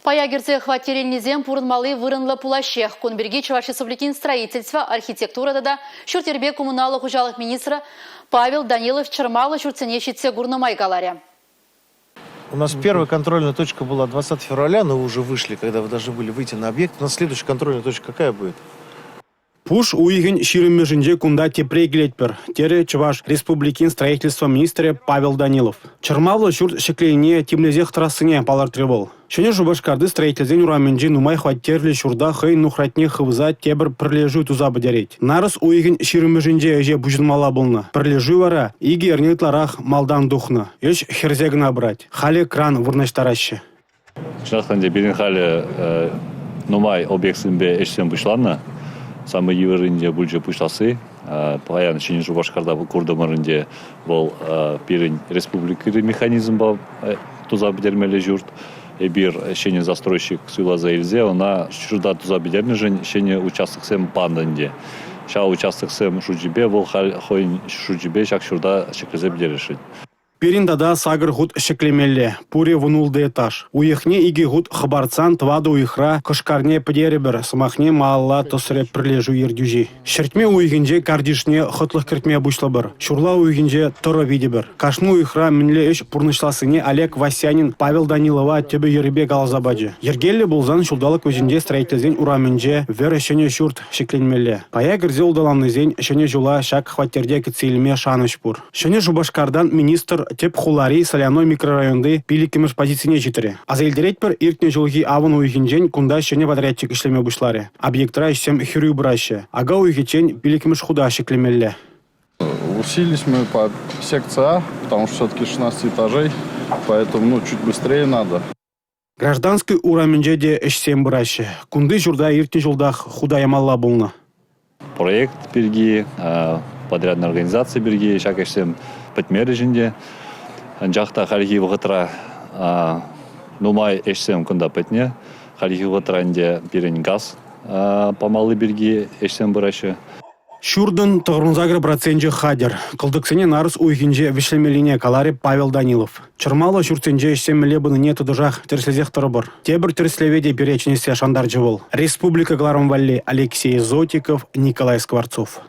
Пая кӗрсе хваттер илнисем пурӑнмалли вырӑнлӑ пулаҫҫех. Кун пирки Чӑваш Республикин строительство, архитектура тата ҫурт-йӗрпе коммуналлӑ хуҫалӑх министрӗ Павел Данилов чӑрмавлӑ ҫуртсене ҫитсе курнӑ май каларӗ. У нас первая контрольная точка была 20 февраля, но вы уже вышли, когда вы должны были выйти на объект. У нас следующая контрольная точка какая будет? Пуш уйӑхӗн 20-мӗшӗнче кунта тепре килетпӗр, терӗ Чӑваш Республикин строительство министрӗ Павел Данилов. Чӑрмавлӑ ҫурт ҫӗкленине тимлесех тӑрассине палӑртрӗ вӑл. Ҫӗнӗ Шупашкарти строительсен урамӗнчи нумай хваттерлӗ ҫурта хӑйӗн нухратне хывса тепӗр пӗрлешӳ туса пӗтерет. Нарӑс уйӑхӗн 20-мӗшӗнче ӗҫе пуҫӑнмалла пулнӑ. Пӗрлешӳ вара икӗ эрне ытларах малтан тухнӑ. Ӗҫ хӗрсе кӑна пырать. Халӗ кран вырнаҫтараҫҫӗ. Чӑнах та ӗнтӗ пирӗн халӗ нумай объектсемпе ӗҫсем пуҫланнӑ. Самый йывӑрринче пулчӗ пуҫласси. Паян Ҫӗнӗ Шупашкарта куртӑмӑр ӗнтӗ вӑл пирӗн республикӑри механизмпа туса пӗтермелли ҫурт. Эпир ҫӗнӗ застройщик суйласа илсе ӑна ҫурта туса пӗтернӗшӗн ҫӗнӗ участоксем панӑ ӗнтӗ. Ҫав участоксем шучӗпе вӑл халь хӑйӗн шучӗпе ҫак ҫурта ҫӗклесе пӗтересшӗн. Пирӗн тата сакӑр хут ҫӗклемелле, пурӗ 16 этаж. Уйӑхне икӗ хут хӑпартсан тӑватӑ уйӑхра кӑшкарне пӗтерӗпӗр, сӑмахне малалла тӑсрӗ пӗрлешӳ ертӳҫи. Ҫӗртме уйӑхӗнче картишне хӑтлӑх кӗртме пуҫлӑпӑр, ҫурла уйӑхӗнче тӑрӑ витӗпӗр. Кашни уйӑхра мӗнле ӗҫ пурнӑҫлассине Олег Васянин Павел Данилова тӗпӗ-йӗрӗпе каласа пачӗ. Йӗркеллӗ пулсан ҫулталӑк вӗҫӗнче строительсен урамӗнче вӗр ҫӗнӗ ҫурт ҫӗкленмелле. Пая кӗрсе улталаннисен ҫӗнӗ ҫула ҫак хваттерте кӗтсе илме шанӑҫ пур. Ҫӗнӗ Шупашкартан министр тӗп хулари Соляной микрорайонти пиллӗкмӗш позицине ҫитрӗ. Аса илтеретпӗр, иртнӗ ҫулхи авӑн уйӑхӗнчен кунта ҫӗнӗ подрядчик ӗҫлеме пуҫларӗ. Объектра ӗҫсем хӗрӳ пыраҫҫӗ. Ака уйӑхӗччен пиллӗкмӗш хута ҫӗклемелле. Усилились мы по секции А, потому что все-таки 16 этажей, поэтому ну, чуть быстрее надо. Граждански урамӗнче те ӗҫсем пыраҫҫӗ. Кунти ҫурта иртнӗ ҫултах хута ямалла пулнӑ. Проект пирки, подрядная организаци пирки ҫак ӗҫсем пӗтмерӗҫ ӗнтӗ. Анчах та хальхи вӑхӑтра нумай ӗҫсем кунта пӗтнӗ. Хальхи вӑхӑтра ӗнтӗ пирӗн газ памалли пирки ӗҫсем пыраҫҫӗ. Ҫуртӑн 98 проценчӗ хатӗр. Кӑлтӑксене нарӑс уйӑхӗнче вӗҫлемеллине каларӗ Павел Данилов. Чӑрмавлӑ ҫуртсенче ӗҫсем мӗнле пынине тӑтӑшах тӗрӗслесех тӑрӑпӑр. Тепӗр тӗрӗслеве те пире чӗнессе шантарчӗ вӑл. Республика кӑларӑм валли Алексей Зотиков, Николай Скворцов.